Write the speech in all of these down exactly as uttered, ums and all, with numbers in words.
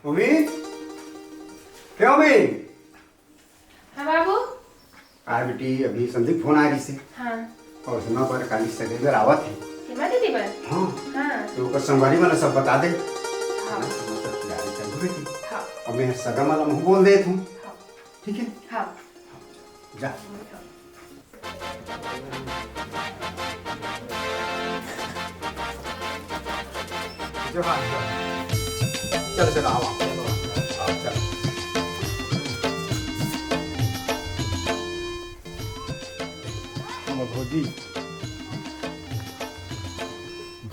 उमी, क्या उमी? हाँ बाबू। आ बेटी, अभी संदीप फोन आय रहिसे। हाँ। अउ सुना बर, काली सगई बर आवत हे। हेमा दीदी बर? हाँ। हाँ। त ओकर संगवारी मन ला सब बता दे। हाँ। हाँ, मतलब तैयारी कर दो बेटी। हाँ। अउ मैं सगा मन ला महूँ बोल देत हूँ। हाँ। ठीक है? हाँ। जा। जो हाँ, जो। चल, चल, आओ, आओ, आओ, चल। हमर भौजी,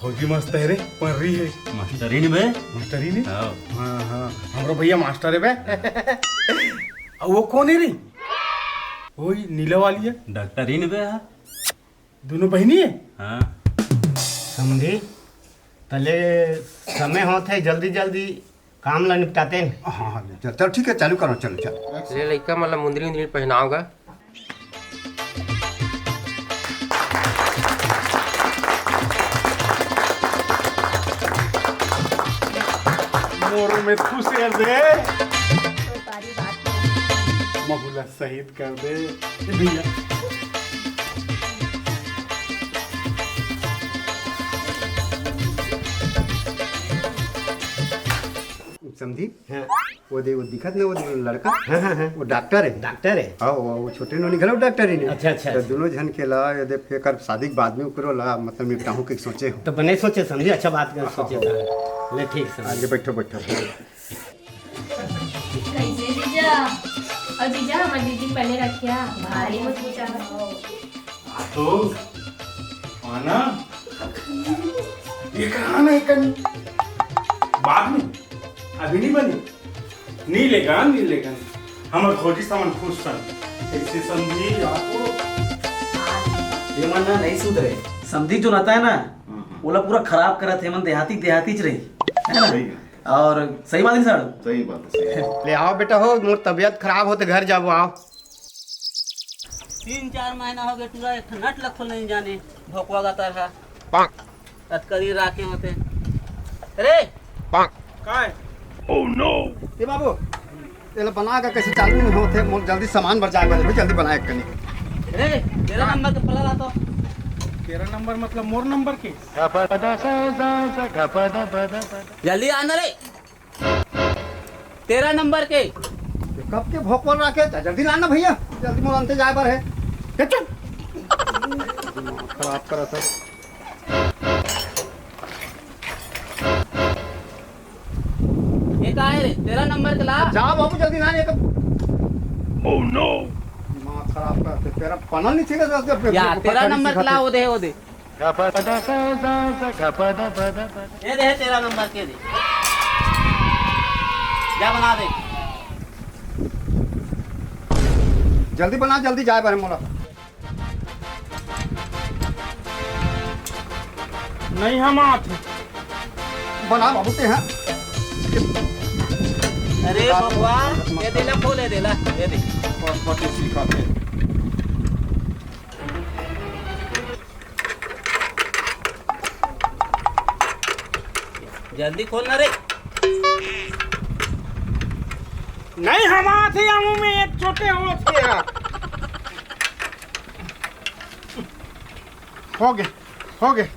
भौजी मस्त हे रे, पढ़ रही है। मास्टरिन बे। मास्टरिन? हाँ। हाँ, हाँ, हमरो भैया मास्टर हे बे। अउ वो कोन हे रे? वही नीला वाली है। डॉक्टरिन बे, हाँ। दोनों बहिनी है? हाँ। समधी, तले समय होत हे, जल्दी जल्दी काम ला निपटाते हैं। हाँ, हाँ, चल, चल, ठीक है, चालू करो, चलो, चलो। ले लइका मन ला मुंदरी उंदरी पहनाओ गा। मोर में खुश है दे। महू ला शहीद कर दे। ए भैया। समधी? हाँ। वो दे, वो दिखत ना, वो दे लड़का? हाँ, हाँ, हाँ। वो डॉक्टर है। डॉक्टर है? हाँ, वो, वो छोटे नोनी घलो डॉक्टर ही ने। अच्छा, अच्छा, तो अच्छा। दोनों झन के ला, ये दे, एकर शादी के बाद में ओकरो ला, मतलब, निपटाहूँ के सोचे हूँ। तो बने सोचे समधी, अच्छा बात कर हाँ, सोचे हाँ। था। ले, ठीक समधी। आगे बैठो, बैठो। कैसे जीजा? और जीजा, हमारे दीदी बने रखिया, भारी मजबूत आवत हो। आ तो, आना। ये कहाँ ना, ये कन-, बाद में, अभी नहीं बनी। नी लेगन, नी लेगन। हमर भौजी समन खुश सन। कैसे समधी आपको? ये मन ना नहीं सुधरे। समधी जो रहता है ना, हाँ, हाँ। ओला पूरा खराब करत हे, मन देहाती, देहातीच रही। है ना? सही है। और सही बात है सर। सही बात है, सही बात। ले आओ बेटा हो, मोर तबीयत खराब होते घर जाबो, आओ। तीन चार महीना हो गए, टूरा एक ठन नट ल खोले नहीं जाने, भोकवा गा तरहा। अतकरी राखे होते। अरे! काय? Oh no! ए बाबू, एला बना के कैसे चालू नहीं होते, मोर जल्दी सामान बर जाए बर, जल्दी बना एक कनी। अरे, तेरा नंबर के पला ला तो। तेरा नंबर मतलब मोर नंबर के? जल्दी आना रे। तेरा नंबर के। ये कब के भोकवा राखे? जा जल्दी लाना भैया, जल्दी मोर अंते जाए बर है। ए, चुप। दिमाग खराब करा था। ये का है रे? तेरा नंबर के ला। जा बाबू, जल्दी ला, ये तो। Oh no! दिमाग खराब करते, तेरा पना नहीं चाहिए, तो अपने या, तेरा नंबर के ला, वो दे, वो दे। ये दे, तेरा नंबर के दे। जा बना दे। जल्दी बना, जल्दी जाए बर मोला। नहीं हम आत। बना बाबू ते हैं। अरे बबुआ, ये दे ला, खोल, ये दे ला, ये दे। फट, फट, ये सीखा थे। जल्दी खोल ना रे। नहीं हम आत हे, आमू में एक छोटे होत हे। हो गए, हो गए।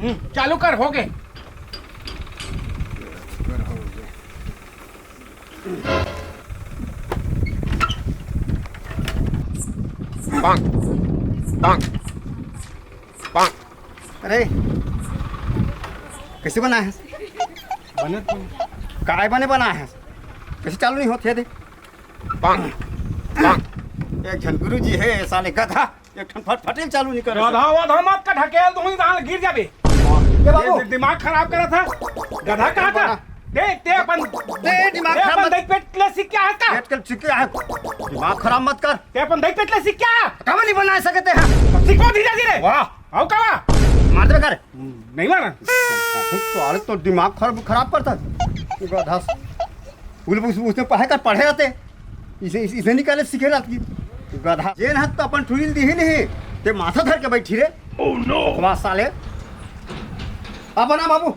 हम्म, चालू कर, हो गए। अरे, कैसे बनाए हस? बने तो। काय बने बनाए हस? कैसे चालू नहीं होत हे दे? एक झन गुरु जी हे, साले गधा। एक ठन फटफटी ल चालू नहीं करे। गधा वधा मत का, ढकेल दूंगी, तहां गिर जाबे। ये बाबू। ये दिमाग खराब करा था। गधा कहा था? बना। दे, ते अपन, ते दिमाग ते खराब अपन मत। देख पेट ले सीख क्या है का? पेट के सीख क्या है? दिमाग खराब मत कर। ते अपन देख पेट ले सीख क्या है? काम नहीं बना सकते हैं। तो सीखो धीरे धीरे। वाह। आओ कावा। मार दे कर। नहीं मारा। साले तो दिमाग खराब, खराब करता। गधा। उस-, उसने पढ़े कर पढ़े रहते। इसे, इसे, इसे निकाले सीखे रात की। गधा। जेन हाथ तो अपन ठुइल दी ही नहीं। ते माथा धर के बैठी रे। Oh no। बकवास साले। अब बना बाबू।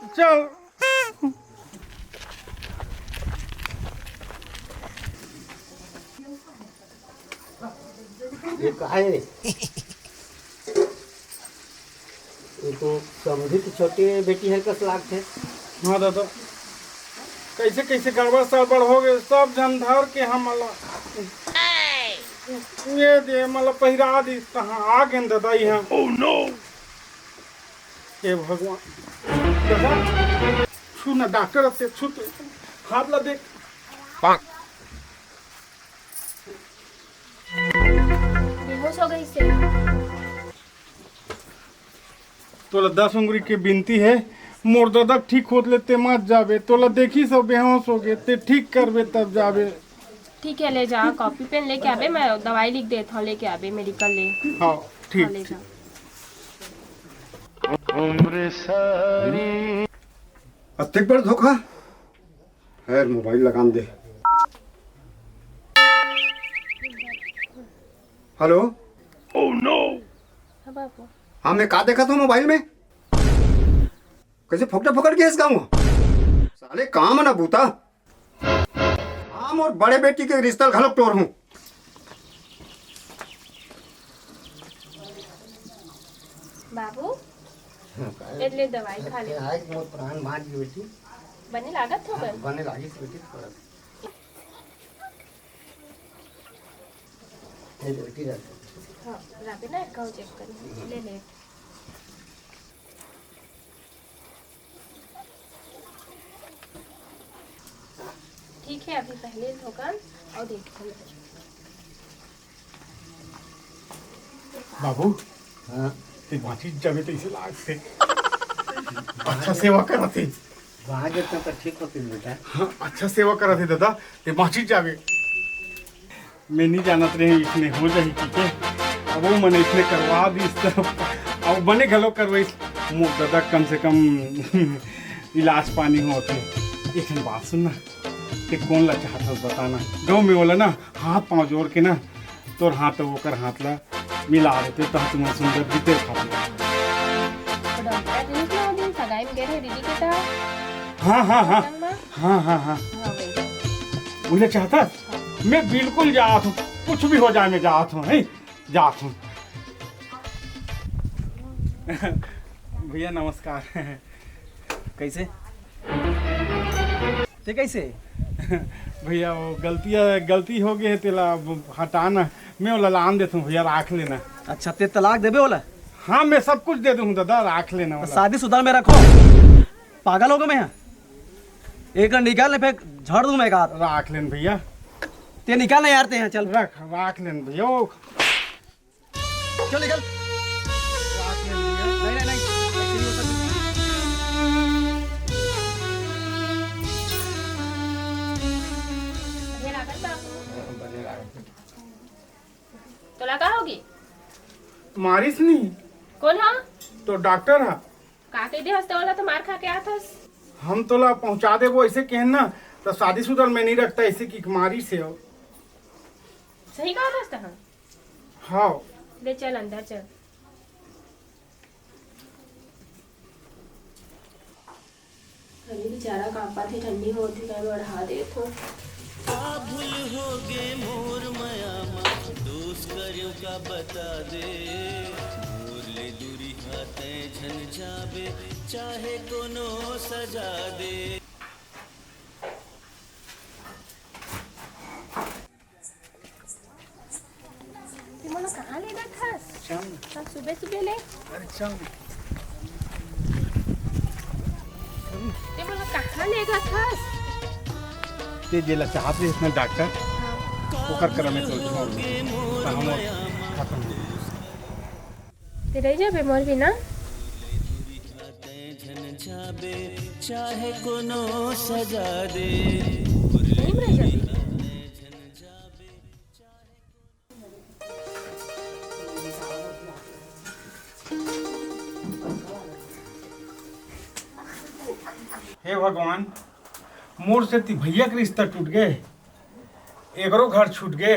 चल। ये का है रे? ये तो समधी के छोटे बेटी हर कस लागथे। हाँ दादा, कैसे कैसे गड़बड़ सड़बड़ हो गए, सब झन धर के हमला ये दे, मतलब पहिरा दिस, तहाँ आ गेन दादा यहाँ। हे भगवान। दादा, छू ना, डॉक्टर अते छू तो, हाथ ला देख। बेहोश हो गई से। तोला दस उंगरी के बिनती हे, मोर ददक ठीक होत ले ते मत जाबे। तोला देखी सब बेहोश हो गए, ते ठीक करबे तब जाबे। ठीक है, ले जा, कॉपी पेन लेके आबे, मैं दवाई लिख देत हूँ, लेके आबे मेडिकल ले। हाँ, ठीक, हाँ, ले ठीक। जा। अतेक बड़ धोखा। खैर, मोबाइल लगान दे। हेलो। हाँ बाबू। हाँ, मैं का देखत हूँ मोबाइल में? कैसे फोकटा फोकट के इस गाँव? साले काम ना बूता। हाँ, मोर बड़े बेटी के रिश्ता घलक टोर हूँ। बाबू, हाँ, का ए ले दवाई खा ले। आज मोर प्राण बाँच गई बेटी। बने लागत हो हाँ, बन? बने लागिस बेटी थोड़ा। ए बेटी रख। हाँ, राबे ना, एक चेक कर ले ले। ठीक है, अभी पहले धोकन और देखो। बाबू, हाँ। ते बाँची जाबे तो इसे लाग से। अच्छा सेवा करत हे। बाँच जाता तो ठीक होती बेटा। हाँ, अच्छा सेवा करत हे दादा, ते बाँची जाबे। मैं नहीं जानत रहे इसने हो जाही कि के। अब वो मने इसने करवा दिस तो, अब मने घलो करवाइस। मोर दादा कम से कम इलाज पानी होत हे। एक ठन बात सुन ना, ते कोन ला चाहत हस बता ना, गाँव में वाला ना हाथ पाँव जोड़ के ना तोर हाथ अउ ओकर हाथ ला मिला देते, तब तुमन सुंदर जीते खाते। तो डॉक्टर जी ना वो दिन सगाई में गए रहे दीदी के साथ। हाँ, हाँ, हाँ। संग में? हाँ, हाँ, हाँ। हाँ, वही। उन्हें चाहता? हाँ। मैं बिल्कुल जात हूँ, कुछ भी हो जाए, मैं जात हूँ, नहीं? जात हूँ। भैया नमस्कार। कैसे? ते कैसे? भैया वो गलती, गलती हो गई है, तेला अब हटाना। मैं ओला लान देता हूँ भैया, राख लेना। अच्छा, ते तलाक देबे ओला? हाँ, मैं सब कुछ दे दूँ दादा, राख लेना तो ओला। शादीशुदा में रखो, पागल हो गया मैं यहाँ। एक निकाल ले, फिर झाड़ दूँ मैं एक हाथ। राख लेन भैया। ते निकाल ना यार, ते यहाँ चल। रख, राख लेन भैया। ओ, चल निकल। नहीं, नहीं, नहीं, ऐसे नहीं हो सकता। तोला का होगी? मारिस नहीं। कौन हा? तो डॉक्टर हा। का कह दे हस, तोला तो मार खा के आत हस। हम तोला पहुंचा देबो ऐसे कहन ना, तो शादीशुदा में नहीं रखता ऐसे कि मारिस हे। सही कहा हस तहाँ। हाँ। ले चल अंदर चल। अरे बेचारा कांपत हे, ठंडी होत हे, मैं ओढ़ा देत हूँ। का भूल होगे मोर मया मा, दोष कर्यो का बता दे। मोर ले दूरी हा तैं झन जाबे, चाहे कोनो सजा दे। ते मोला कहाँ ले जात हस? चल। कल सुबह सुबह ले। अरे चल। ते मोला कहाँ ले जात हस? ते जेला चाहत रहे इतना डॉक्टर, हाँ। ओकर करा में चल छोड़ दे। तो हम खत्म हो गए। ते रह जाबे मोर बिना? चाहे कोनो सजा दे। नहीं रह जाबे। हे भगवान, मोर सेती भैया के रिश्ता टूट गए, एकरो घर छूट गए।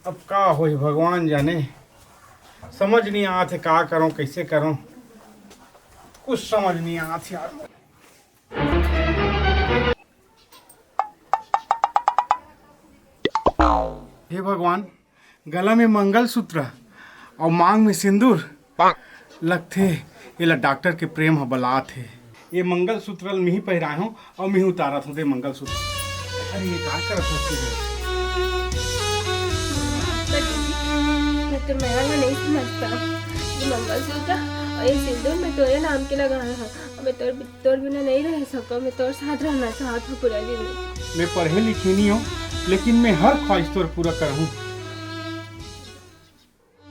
अब का होई भगवान जाने, समझ नहीं आत हे का करूं, कैसे करूं। कुछ समझ नहीं आत यार। हे भगवान, गला में मंगलसूत्र अउ मांग में सिंदूर। लगथे एला डॉक्टर के प्रेम ह बलात हे। ये मंगलसूत्र ल मिही पहिराए हूँ अउ मिही उतारत हूँ दे मंगलसूत्र। अरे ये का करत हस तू? मैं तो महंगा नहीं समझता। ये मंगलसूत्र और ये सिंदूर मैं तोरे नाम के लगाए हूँ। मैं तोर तोर बिना नहीं रह सको। मैं तोर साथ रहना चाहत हूँ पूरा दिन। मैं पढ़े लिखे नहीं हूँ, लेकिन मैं हर ख्वाहिश तोर पूरा करहूँ।